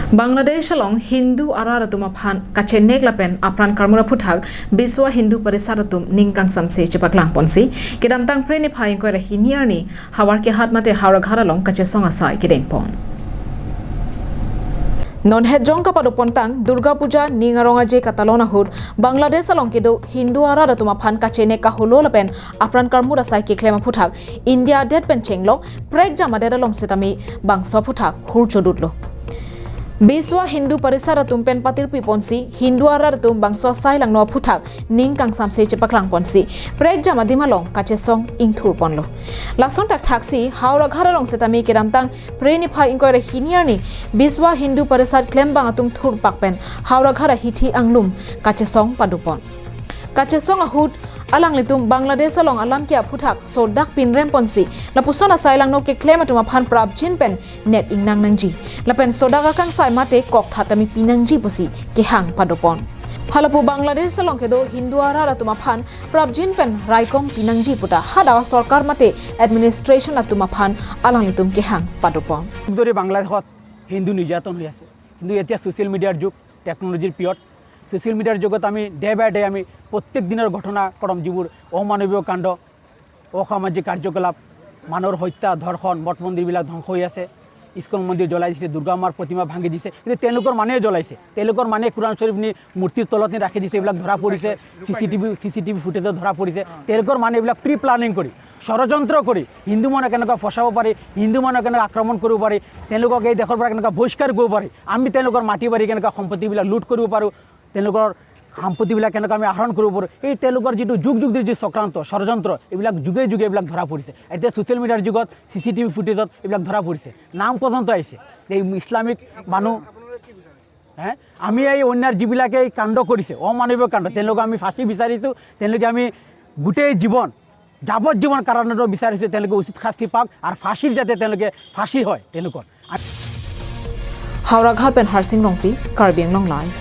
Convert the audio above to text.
Bangladesh along Hindu arar tuma phan kachenek lapen apran karmura phuthak Biswa Hindu Parisad tum ningkang samse chepaklang ponsi kedam tang preni phaing ko hiniarni hawar ke hat mate hawra ghar along kache songa sai kedeng pon. Non het jong kapado pontang Durga Puja ningaronga je katalona hud Bangladesh along kedo Hindu arar tuma phan kachene ka hulo lapen apran karmura sai ke klema phuthak India det pen chenglo prek jama der along setami bangso phuthak hur chodutlo. Biswa Hindu Parisad tum pen patir pi ponsi Hindu arar tum bangso sai lang no phuthak ningkang samse chepaklang ponsi prek jama dimalong kache song ingthur ponlo. Lason tak thaksi hawra gharalong setami keramtang preni pha ingkore hiniarni Biswa Hindu Parisad klembang atum thur pakpen hawra ghara hithi anglum kache song padupon. Kache song ahud alang litum Bangladesh along alam kia phuthak so dak pin rem ponsi lapusona sailang no ke claim atuma phan prab chin pen nep ingnang nangji lapen sodaga kang sai mate kok thatami pinangji pusi ke hang padopon. Halapu Bangladesh along kedo Hindu arara tuma phan prab jin pen raikom pinangji puta hada sarkar mate administration atuma phan alang litum ke hang padopon. দৰে বাংলাদেশত হিন্দু নিৰ্যাতন হৈ আছে, কিন্তু এতিয়া social মিডিয়াৰ যুগ, টেকন'লজিৰ পিৰিয়ড। ছ'চিয়েল মিডিয়াৰ যুগত আমি ডে বাই ডে আমি প্ৰত্যেক দিনৰ ঘটনাক্ৰম, যিবোৰ অমানৱীয় কাণ্ড, অসামাজিক কাৰ্যকলাপ, মানুহৰ হত্যা, ধৰ্ষণ, মঠ মন্দিৰবিলাক ধ্বংস হৈ আছে, ইস্কন মন্দিৰ জ্বলাই দিছে, দুৰ্গা মাৰ প্ৰতিমা ভাঙি দিছে, কিন্তু তেওঁলোকৰ মানুহে জ্বলাইছে, তেওঁলোকৰ মানুহে কোৰাণ শ্বৰীফ নি মূৰ্তিৰ তলত নি ৰাখি দিছে, এইবিলাক ধৰা পৰিছে, চি চি টিভি ফুটেজত ধৰা পৰিছে। তেওঁলোকৰ মানুহে এইবিলাক প্ৰি প্লানিং কৰি, ষড়যন্ত্ৰ কৰি হিন্দু মানুহ কেনেকুৱা ফচাব পাৰি, হিন্দু মানুহ কেনেকৈ আক্ৰমণ কৰিব পাৰি, তেওঁলোকক এই দেশৰ পৰা কেনেকুৱা বহিষ্কাৰ কৰিব পাৰি, আমি তেওঁলোকৰ মাটি বাৰী কেনেকুৱা সম্পত্তিবিলাক লুট কৰিব পাৰোঁ, তেওঁলোকৰ সম্পত্তিবিলাক কেনেকৈ আমি আহৰণ কৰিব পাৰোঁ, এই তেওঁলোকৰ যিটো যুগ যুগ ধৰি যি চক্ৰান্ত ষড়যন্ত্ৰ, এইবিলাক যুগে যুগে এইবিলাক ধৰা পৰিছে। এতিয়া ছ'চিয়েল মিডিয়াৰ যুগত চি চি টিভি ফুটেজত এইবিলাক ধৰা পৰিছে, নাম পৰ্যন্ত আহিছে এই ইছলামিক মানুহ হে। আমি এই অন্যায় যিবিলাকে এই কাণ্ড কৰিছে, অমানৱীয় কাণ্ড, তেওঁলোকক আমি ফাঁচি বিচাৰিছোঁ। তেওঁলোকে আমি গোটেই জীৱন যাৱজ্জীৱন কাৰাদণ্ড বিচাৰিছোঁ। তেওঁলোকে উচিত শাস্তি পাওক আৰু ফাঁচীৰ যাতে তেওঁলোকে ফাঁচি হয় তেওঁলোকৰ। Howraghat pen Harsing Rongpi, Karbi Anglong Live.